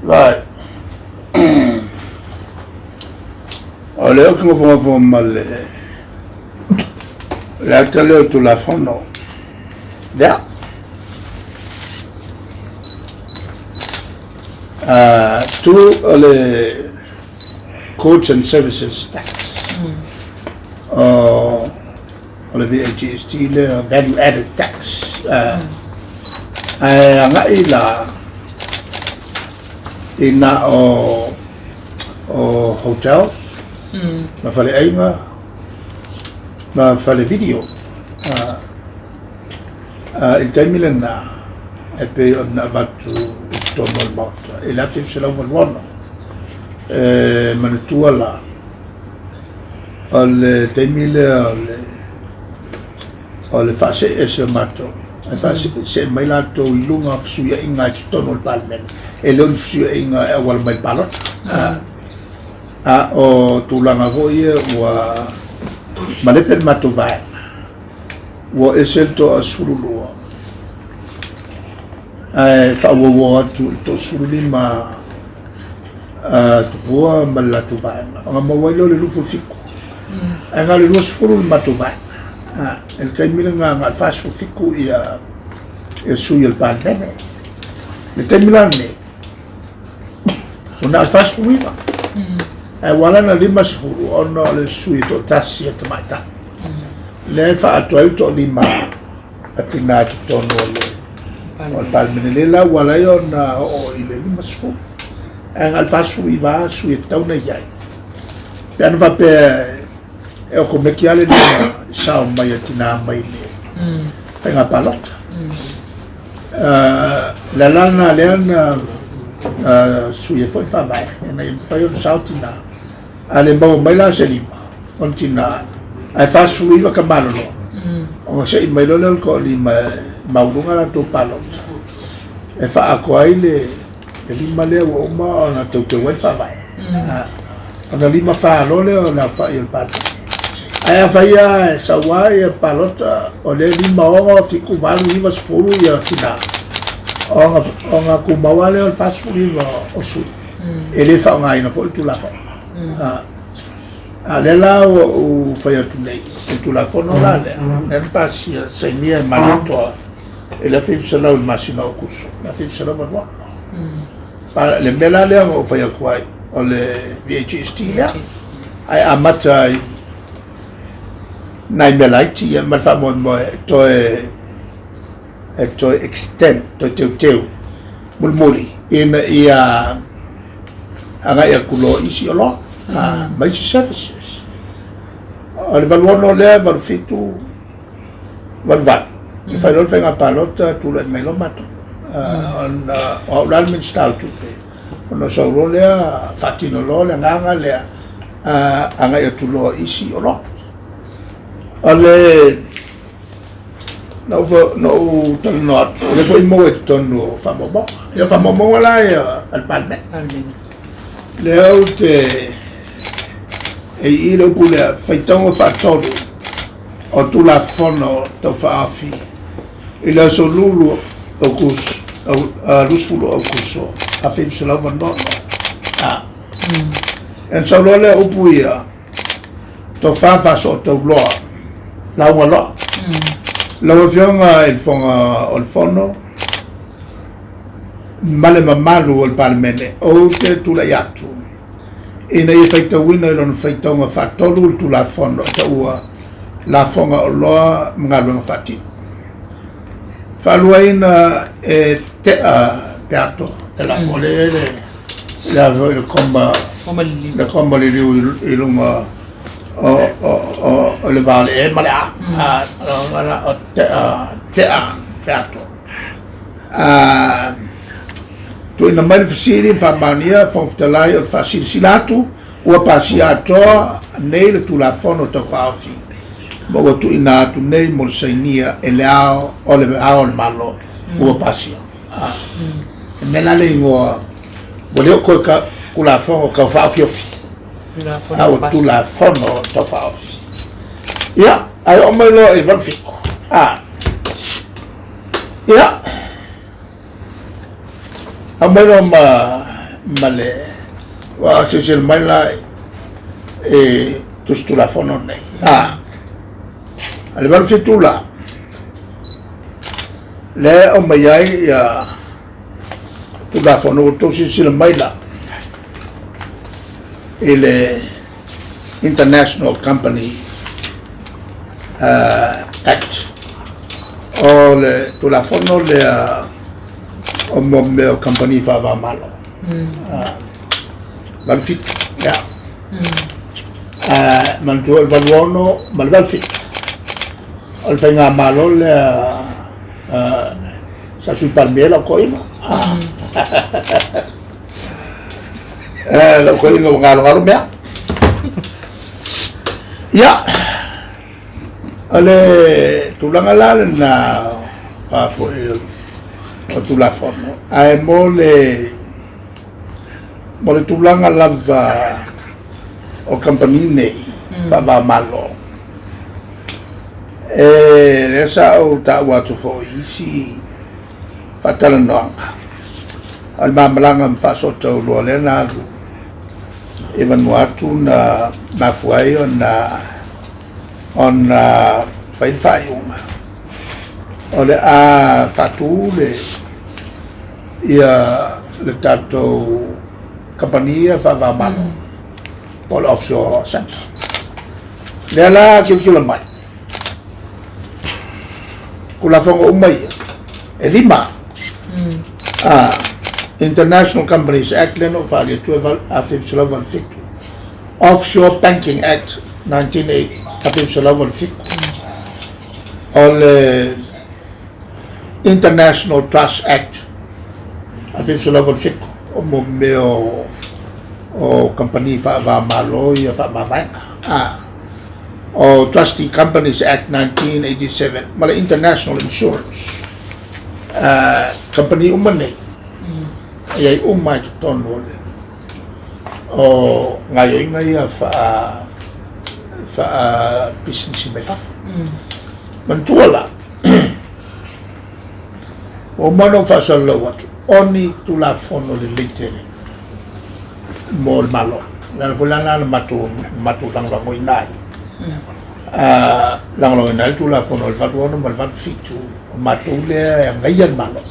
Right. O lea ou te nofonofo ma le ata lea o Tulafono. Lea. Tu o le Goods and Services Tax. O le VAGST lea, Value Added Tax. Ae agai la i na o hotels, ma faleaiga, ma fale video. I le taimi lena, e pei ona avatu i totonu o le Maota i le 1986, e manatua la, o le taimi lea o le faasee ese o matou, ae faasee mai latou i luga o fesuiaiga i totonu o le Palemene, e le o ni fesuiaiga e auala mai i le palota. A o tulaga foi ia ua malepe le matou vaega, ua ese le toa-12 ae faaauauau atu i le toa-15. Tupua ma le latou vaega, ona maua ai lea o le 27. Ae na o le 20 le matou vaega. I le taimi lena na o le 47 ia sui o le Palemene. I le taimi la lenei, ua na o le 49. Ae ua ala ona 50 ona o le sui e toatasi a tamaitai. Lea e faaatoa ai le toalima a tina i totonu o le Palemene. Lea la ua ala ai ona oo i le 50. Ae na o le 49 lava sui e tatau ona i ai. Pe ana faapea e okomeki lava le lima sao mai a tina mai le faiga palota. Le ala lena lea na sui ai foi le faavae ina ia mafai ona sao tina. A le maua mai la se lima ona tina ae 49 ka malolo, ona se'i mai loa lea o le toalima e maualuga latou palota e faaatoa ai le lima lea ua uma ona teuteu ai le faavae. Ona lima fa loa lea o le aofai o le Palemene. Ae afai lava e sau lava ia palota o lea 5, 6, 7, 8, 9, 10 ia tina, ona tumau lava lea o le 49 o sui. E le faaaogaina foi le Tulafono. A o lea la ua ou fai atu nei, o le Tulafono la lea, lea na pasia, sainia e Malietoa i le 1900 i le masina o Aokuso 1986. Le mea la lea na ou fai atu ai, o le VAGST lea, ae amata ai nai mea laiti ia ma le faamoemoe e toe extend, toe teuteu mulimuli ina ia agai atu loa i isi oloa ma isi services. O le 86 lea, 87, 88, na fai loa le faiga palota, tulai mai loa matou. Ona o au la le Minisita o Tupe, ona sau loa lea faatino loa le agaga lea, agai atu loa i isi oloa. O le na ou talanoa atu, o lea foi e maua i totonu o faamaumauga. Ia o faamaumauga la ia a le Palemene. Lea ou te e i i le upu lea, faitauga faatolu o Tulafono Tau Faaofi i le aso 20 Aokuso 1986. Ona sau loa lea o upu ia, tofa faasootauloa, lauga loa. Lau Afioga i le Fofoga o le Fono ma le mamalu o le Palemene, ou te tulai atu ina ia faitauina i lona faitauga faatolu le Tulafono e taua Lafoga Oloa ma Galuega Faatino. Faaluaina e tea peato le lafo le le le a foi le koma le koma liliu i luga o le va o le E ma le A. O tea tea peato. Tuuina mai le fesili ma faamaonia Fofoga Fetalai o le faasilasila atu ua pasia atoa nei le Tulafono Tau Faaofi ma ua tuuina atu nei mo le sainia e le Ao o le Ao o le Malo ua pasia. E mea la le igoa ua le o toe Tulafono Tau Faaofiofi a ua Tulafono Tau Faaofi. Ia, ae oo mai loa i le 87. Ia, aumai loa ma le, ua silasila mai la i Tusi Tulafono nei. A le 87 la, lea e aumai ai ia Tulafono, ua outou silasila mai la i le International Company Act, o le Tulafono lea o mo mea o kamupani faava-o-Malo. 87, ia. Manatua o le 86 ma le 87, o le faigamalo lea sa Sui Palemia ai lau toeaina. Lau toeaina ua galogalo mea. Ia, o le tulaga la lena a foi o Tulafono, ae mo le tulaga lava o kamupani nei faava-o-Malo, e lea sa ou taua atu foi i isi faatalanoaga, o le ma malaga ma Faasootauloa lea na alu i Vanuatu na mafua ai ona ona fai le faaiuga o le a faatu le ia le tatou kamupani ia faava-o-Malo po o le offshore center. Lea la tilotilo mai Tulafono uma ia e lima. International Companies Act lea na ou faali atu e 1987, Offshore Banking Act 1987, o le International Trust Act 1987, o mo mea o kamupani faava-o-Malo ia faamavaega. O Trustee Companies Act 1987 ma le International Insurance Company uma nei e i ai uma i totonu o le o gaoioiga ia faa faa pisinisi mai fafo. Manatua la, ua uma ona ou faasalalau atu, o ni Tulafono lelei tele mo le Malo. O le ala foi la lena na matou lagolagoina ai. Lagolagoina ai le Tulafono o le 86 ma le 87, o matou lea e agaia le Malo.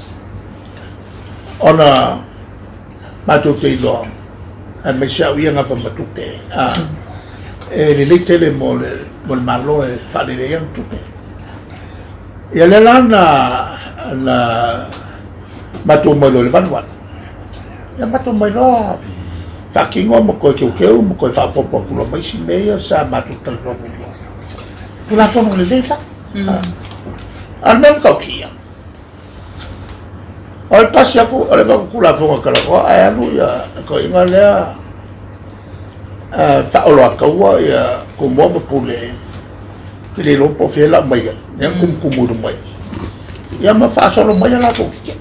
Ona matou te iloa, aemaise au ia gafa ma tupe, e lelei tele mo le Malo e faalelei ai ona tupe. Ia lea la na matou omai loa i le 88. Ia matou omai loa faatino ma toe teuteu ma toe faaopoopo atu loa ma isi mea ia sa matou talanoa muamua. Tulafono lelei la. A o le mea matautia, o le pasi atu o le Tulafono e talanoa ae alu ia toeaiina lea faaoloataua ia Tumua ma Pule, e le iloa po o fea e lau mai ai, lea na tumutumu i luma i i, ia ma faasolo mai a latou ticket.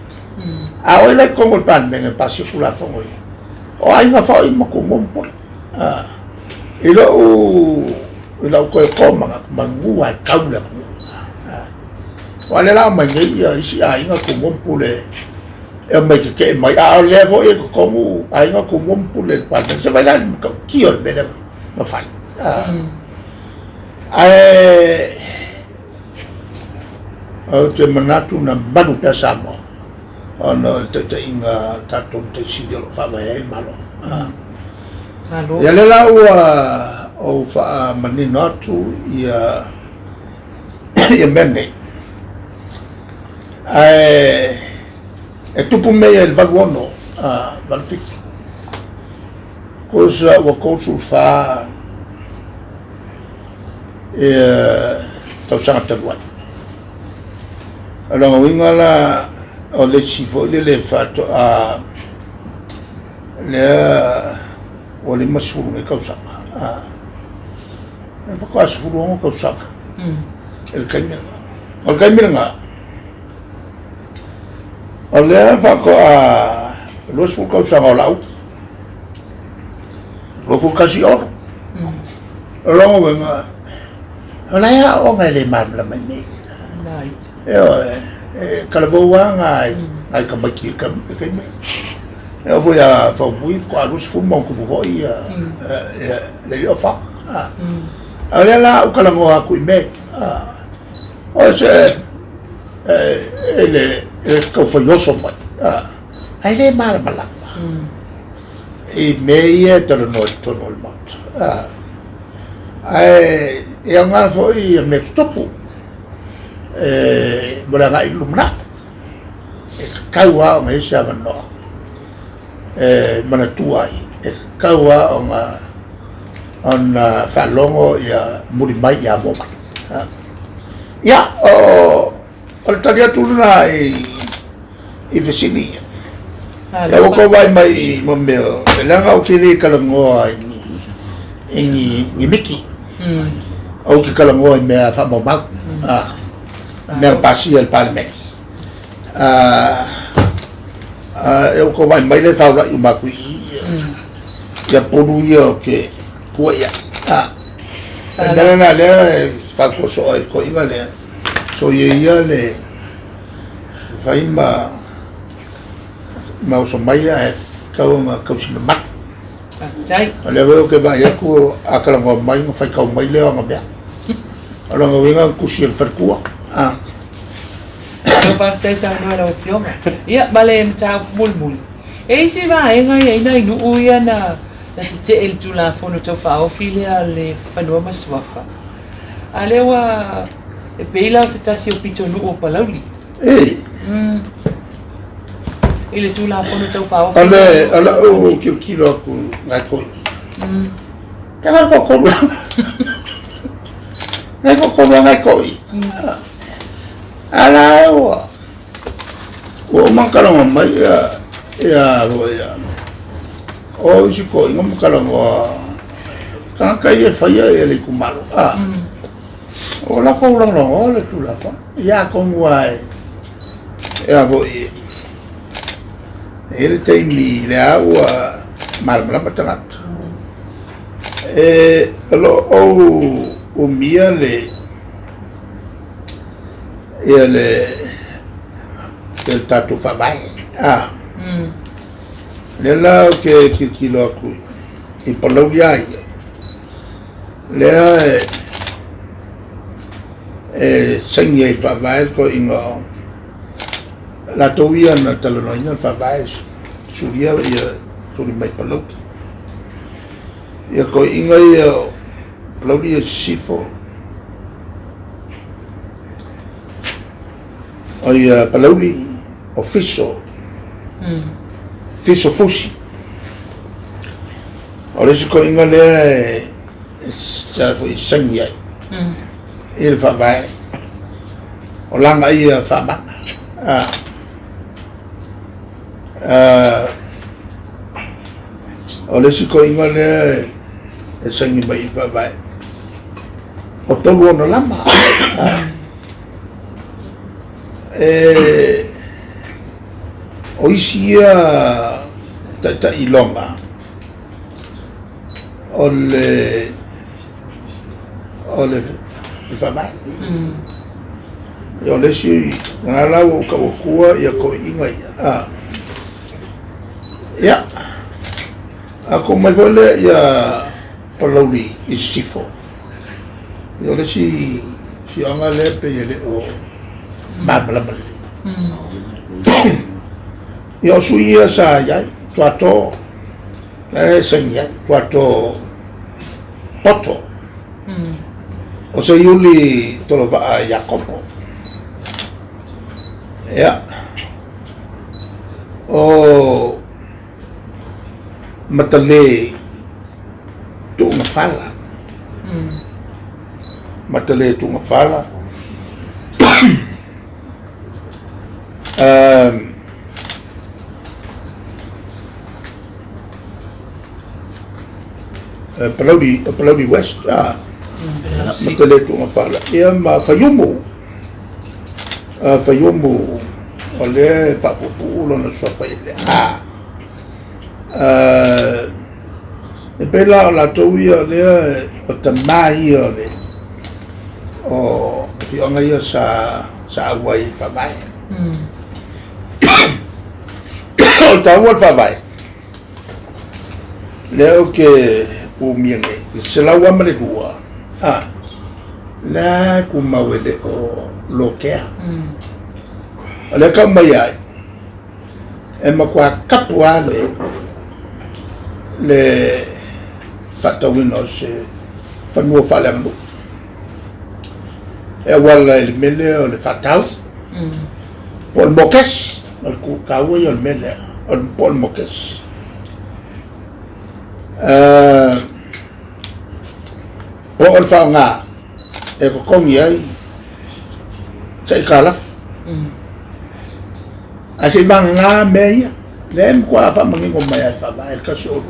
A o ai la i totonu o le Palemene e pasia Tulafono ia? O aiga foi ma Tumua ma Pule. I lou i lau toe tomanatu, manu lava e tau le atunuu. Aua o lea o le a aumai nei ia isi aiga Tumua ma Pule e omai e tetee mai, a o lea foi e i totonu aiga Tumua ma Pule i le Palemene. Se i vaai la i le matautia o le mea lea na fai. Ae ou te manatu na malu pea Samoa ona o le taitaiga a le tatou Matai Sili o lo o faavae ai le Malo. Ia lea la ua ou faamanino atu ia ia mea nei. Ae e tupu mea ia i le 86, 87. Tusa ua 34 ia tausaga talu ai. O lona uiga la o le isi foi lele faatoa lea ua 50 nei tausaga, faatoa 16 tausaga i le taimi lena. O le taimi lena, o lea faatoa 20 tausaga o Laauli, 21 Olo. O lona uiga, o la e aooga e le malamalama i mea ia. Ioe, e talavou lava nai tamaiti i le taimi lena. E oo foi ia Faumui faatoa 20 ma ona tupu foi ia le alii o Fa. A o lea la ua talanoa atu i mea ia, o se e le tau fai oso mai, ae le malamalama i mea ia e talanoa i totonu o le Maota. Ae e aoga foi ia mea tutupu mo le agai i le lumanai. E tatau lava ona i ai se avanoa e manatua ai, e tatau lava ona ona faalogo ia muli mai ia mua mai. Ia, o le tali atu lena i fesili ia. Ia ua tou vaai mai i mo mea, leaga ou te le talanoa i ni miki. Ou te talanoa i mea faamaumau, mea na pasia e le Palemene. E ua tou vaai mai lea e faulai uma atu i i ia pulu ia ou te tua i ai. O le mea lena lea e fautua soo ai i le toeaina lea, soia ia le fai ma oso mai ae tatau ona tausi mamalu. Faafetai. O lea foi ou te vaai atu a talanoa mai ona faitau mai lea o ana mea. O lona uiga na tusi e le faletua. Ah. Malo faafetai saunoa i lau Afioga. Ia, ma le mataupu mulimuli, e isi vaega ia i nai nuu ia na na tetee i le Tulafono Tau Faaofi lea o le Fanua ma Suafa. A lea ua e pei la o se tasi o pitonuu o Palauli. Ei. I le Tulafono Tau Faaofi. O le o lau tilotilo atu nai toeaiina. Ke nai toatolu. Nai toatolu nai toeaiina. Ala ua ua uma ona talanoa mai ia ia foi ia o isi toeaiina ma talanoa tagata ia e faia ia le itumalo. Ah. O latou lagolagoa le Tulafono. Ia atonu lava e a foi e i ai le taimi lea ua malamalama tagata. E o lo o ou umia le ia le ia le tatou faavae. A lea la ou te tilotilo atu i Palauli lava ia, lea e saini ai i le faavae le toeaiina o latou ia na talanoaina le faavae sulia ia suli mai Palauli. Ia toeaiina ia o Palauli ia Sisifo, o ia Palauli o Fiso, Fiso Fusi. O le isi toeaiina lea e foi saini ai i le faavae o Lagaia Faamana. O le isi toeaiina lea e saini mai i le faavae o Tolu ona lama. O isi ia taitai iloga o le o le faavae. Ia o le isi lena la ua ou tau atua ia toeaiina ia. A. Ia, a tuu mai foi lea ia Palauli i Sisifo. Ia o le isi afioaga lea pei e le o malamalama lelei. Ia o sui ia sa i ai, Tuato, la e saini ai, Tuato Poto. O Seiuli Tolovaa Iakopo. Ia, o Matale Tuugafala. Matale Tuugafala. Palauli, Palauli West, ah, Matale Tuugafala. Ia ma Faiumu, Faiumu, o lea e faapuupuu lona suafa i le A. E pei la o latou ia o lea o tama ia o le o afioaga ia sa sa auai i le faavae. O le taua o le faavae, lea ou te umia nei, i 102, a, lea e tumau e le o lokea. O lea e tau mai ai, e matua kapu lava le le faatauina o se fanua faaleaganuu. E auala i le mea lea o le faatau, po o le mokesi, o le taua ia o le mea lea, po o le mokesi. Po o le faaaoga e totogi ai se aitalafu. Ae se i vagana mea ia, lea e matua faamanino mai lava e le Faavae le 102,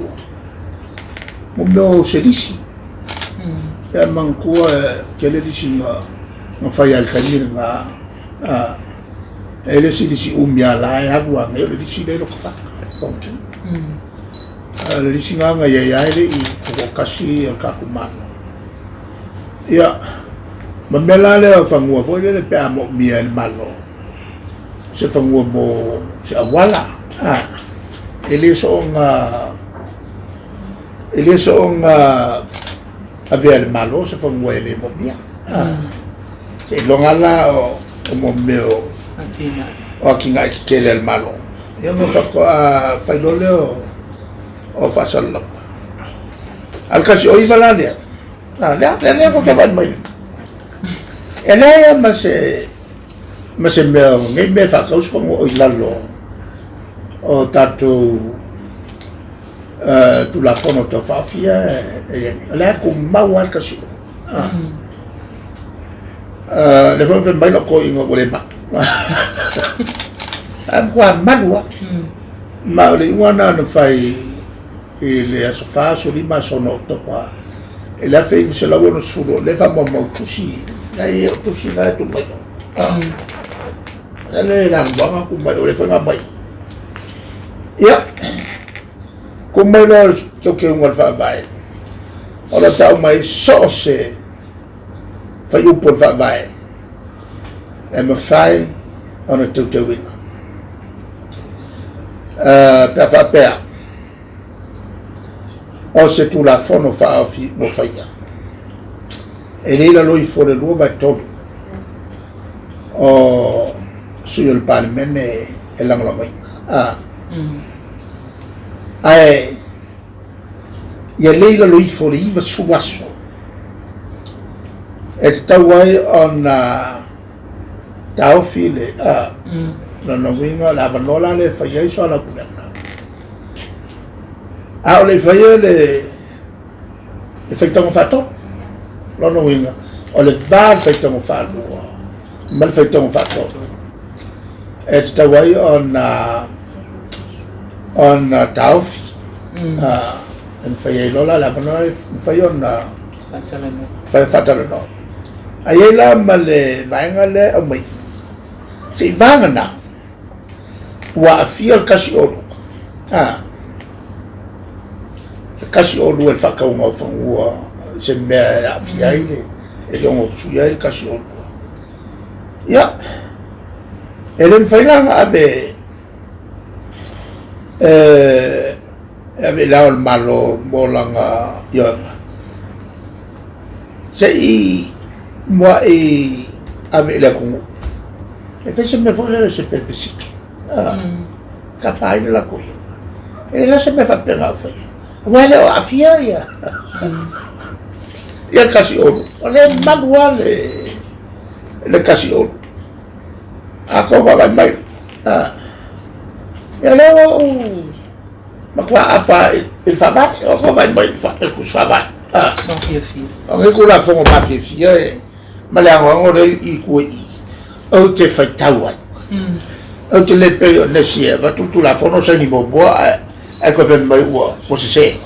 mo mea o se lisi. Ia manatua e tele lisi na na fai ai i le taimi lena, e le isi lisi umi lava la e alu lava nei, o le lisi lea i Lotofaga, Fountain. O le lisi lena na i ai lava e le i tutoatasi le tatou Malo. Ia, ma mea la lea o fanua foi lele pe a moomia e le Malo se fanua mo se auala, e le soona E le soona avea e le Malo se fanua e le moomia. Seiloga la o mo mea o atinae tetele a le Malo, ia ona faatoa fai loa lea o faasalalauga. A o le 19 la lea, lea lea tou te vaai mai nei, e leai lava ma se mea o nei mea e faatau se fanua o i lalo o tatou Tulafono Tau Faaofi ia e i ai nei. O lea e tumau lava le 19. Lea foi na fai mai lou toeaina ua le malu. Ae matua malu lava. Ma o le iuga lena na fai i le aso 4, aso 5, aso 6 o Oketopa i le 1960, o lea e faamaumau i tusi, o tusi na e tuu mai. O le lanuaga tuu mai, o lea foi na aumai. Ia, tuu mai loa le teuteuga o le Faavae, o lo o tau mai so o se fuaiupu o le Faavae e mafai ona teuteuina. Pe a faapea, o se Tulafono Faaofi ua faia, e le i lalo ifo o le 2/3 o sui o le Palemene e lagolagoina. Ae ia le i lalo ifo o le 90 aso e tatau ai ona taofi le lona uiga o le avanoa la lea e fai ai soalaupulega. A o le i faia le faitauga faatolu, lona uiga o le va o le faitauga faalua ma le faitauga faatolu e tatau ai ona taofi. E mafai ai loa la le avanoa e mafai ona faatalanoa. Ae i ai la ma le vaega lea e aumai se i vagana ua aafia le 12, le 12 i le faatauga o fanua, se mea e aafia ai le, e le ono suia ai le 12. Ia, e le mafai la ona ave e ave i Le Ao o le Malo mo lana ioega, se i muai ave i le atunuu, e fai se mea foi lele se plebiscite, tapa ai le latou ioega. E leai la se mea faapena o faia, aua e le o aafia ia le 12, o lea e malu lava le 12. A tou vaavaai mai, ia lea ua ou matua aapa i le Faavae, o tou vaai mai i le Tusi Faavae. O nei Tulafono mafiafia ma le anoano lea i tua i i, ou te faitau ai. Ou te le pei o nisi e avatu le Tulafono saini muamua ae toe fai mai ua sese.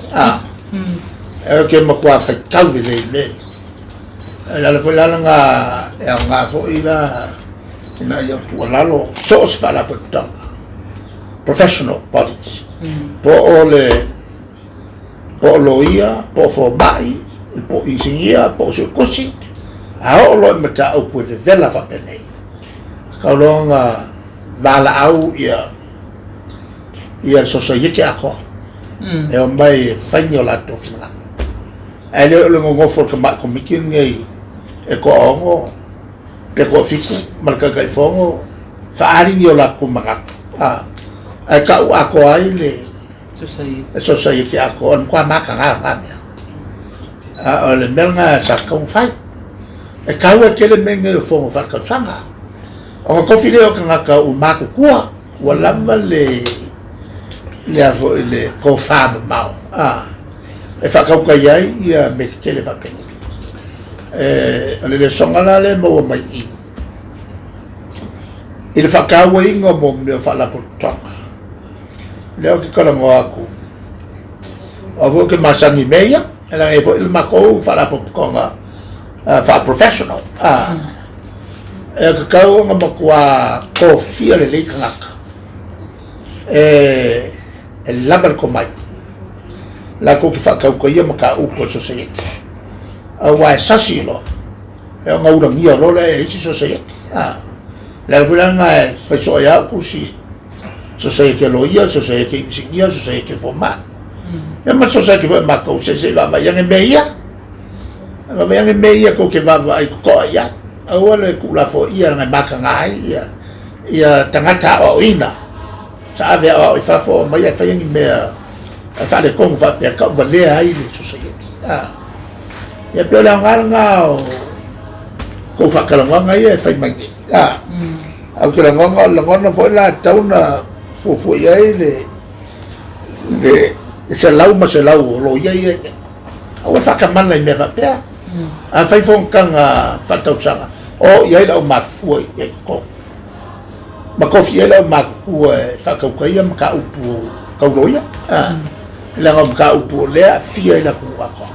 Ou te matua faitau lelei i mea ia. O le ala foi la lena e aoga foi la ina ia tuualalo so o se faalapotopotoga, professional bodies, po o le po o loia, po o fomai, po o inisinia, po o suetusi, a oo loa i mataupu e vevela faapenei, tatau loa ona valaau ia le sosaiete atoa e omai e fai ni o latou finagalo. Ae le o le nonofo o le tamai Komiti lenei e toaono pe toafitu ma le Taitaifono faaali ni o latou manatu, ae tau atoa ai le sosaiete atoa, o le matua mataga o na mea. A o le mea lena sa tatau ona fai. E taua tele mea nei o fono faaletausaga, ona tofi lea o tagata ua matutua, ua lava le a foi le tofa mamao e faatautai ai ia mea tetele faapenei. O le lesona la lea e maua mai i i i le faatauaina o mea o faalapotopotoga, lea ou te talanoa atu, aua foi ou te masani i mea ia, e leaga e i ai foi le matou faalapotopotoga faa-professional, e tatau ona matua tofia lelei tagata e lava le tomai latou te faatautaia mataupu a le sosaiete, aua e sasi loa e ona ulagia loa lea e isi sosaiete. Le ala foi la lena e fai soo ai lava upu si sosaiete loia, sosaiete inisinia, sosaiete fomai. Ia ma le society foi a matou, se se i vaavaai ane mea ia. Vaavaai ane mea ia tou te vaavaai totoa i ai. Aua le tuulafoaia leaga e mataga ai ia ia tagata aoaoina. Sa ave aoao i fafo aumai ae fai ni mea faaletonu faapea tauvalea ai le society. Ah. Ia pei o le aoga lena o tou faatalanoaga ia e fai mai nei. Ah. Ae ou te lagona, o le lagona foi la e tatau ona fuafua i ai le le 100% o loia ia, aua e faatamala i mea faapea. A fai fonotaga faaletausaga, o i ai le aumatutua i totonu, ma tofi i ai le aumatutua e faatautaia mataupu tau loia, leaga o mataupu o lea e aafia ai le atunuu atoa.